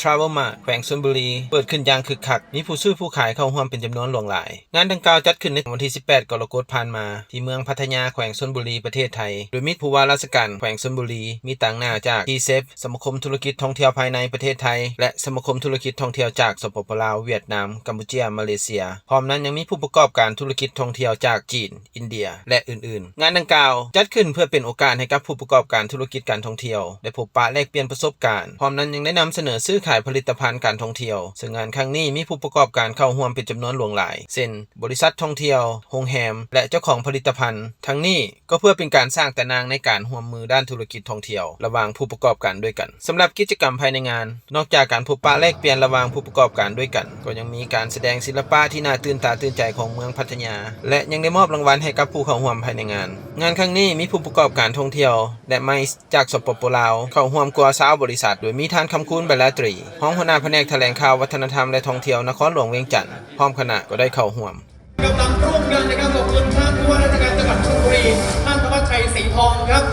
Travel Mart ແຂວງຊົນບຸລີ ເປີດຂຶ້ນຢ່າງຄຶກຄັກ, ມີຜູ້ຊື້ຜູ້ຂາຍເຂົ້າຮ່ວມເປັນຈຳນວນຫຼວງຫຼາຍ. ງານດັ່ງກ່າວຈັດຂຶ້ນໃນວັນທີສິບແປດ ກໍລະກົດຜ່ານມາ ທີ່ເມືອງພັດທະຍາ ແຂວງຊົນບຸລີ ປະເທດໄທ, ໂດຍມີຜູ້ວ່າລາຊະການແຂວງຊົນບຸລີ, ມີຕາງໜ້າຈາກ T-SAFE ສະມາຄົມທຸລະກິດທ່ອງທ່ຽວພາຍໃນປະເທດໄທ ແລະ ສະມາຄົມທຸລະກິດທ່ອງທ່ຽວຈາກ ສປປ ລາວ, ຫວຽດນາມ, ກຳປູເຈຍ, ມາເລເຊຍ. ພ້ອມນັ້ນຍັງມີຜູ້ປະກອບການທຸລະກິດທ່ອງທ່ຽວຈາກຈີນ, ອິນເດຍ ແລະ ອື່ນໆ. ງານດັ່ງກ່າວຈັດຂຶ້ນເພື່ອເປັນໂອກາດໃຫ້ກັບຜູ້ປະກອບການທຸລະກິດການທ່ອງທ່ຽວໄດ້ພົບປະແລກປ່ຽນປະສົບການ, ພ້ອມນັ້ນຍັງໄດ້ນຳສະເໜີຊື້ຂາຍຜະລິດຕະພັນການທ່ອງທ່ຽວ, ເຊິ່ງງານຄັ້ງນີ້ມີຜູ້ປະກອບການເຂົ້າຮ່ວມເປັນຈຳນວນຫຼວງຫຼາຍ ເຊັ່ນ ບໍລິສັດທ່ອງທ່ຽວ, ໂຮງແຮມ ແລະ ເຈົ້າຂອງຜະລິດຕະພັນ. ທັງນີ້ກໍເພື່ອເປັນການສ້າງຕາໜ່າງໃນການຮ່ວມມືດ້ານທຸລະກິດທ່ອງທ່ຽວລະຫວ່າງຜູ້ປະກອບການດ້ວຍກັນ. ສຳລັບກິດຈະກຳພາຍໃນງານ, ນອກຈາກການພົບປະແລກປ່ຽນລະຫວ່າງຜູ້ປະກອບການດ້ວຍກັນ, ກໍຍັງມີການສະແດງສິລະປະທີ່ໜ້າຕື່ນຕາຕື່ນໃຈຂອງເມືອງພັດທະຍາ ແລະ ຍັງໄດ້ມອບລາງວັນໃຫ້ກັບຜູ້ເຂົ້າຮ່ວມພາຍໃນງານ. ງານຄັ້ງນີ້ມີຜູ້ປະກອບການທ່ອງທ່ຽວ ແລະ ໄມ ຈາກ ສປປ ລາວ ເຂົ້າຮ່ວມກວ່າຊາວບໍລິສັດ, ໂດຍມີທ່ານ ຄຳຄູນ ໃບລາຕຣີ ຮອງຫົວໜ້າພະແນກຖະແຫຼງຂ່າວ ວັດທະນະທຳ ແລະ ທ່ອງທ່ຽວນະຄອນຫຼວງວຽງຈັນ ພ້ອມຄະນະກໍໄດ້ເຂົ້າຮ່ວມ. ກຳລັງร่ວມງານนะครับ ຂอบคุณท่าน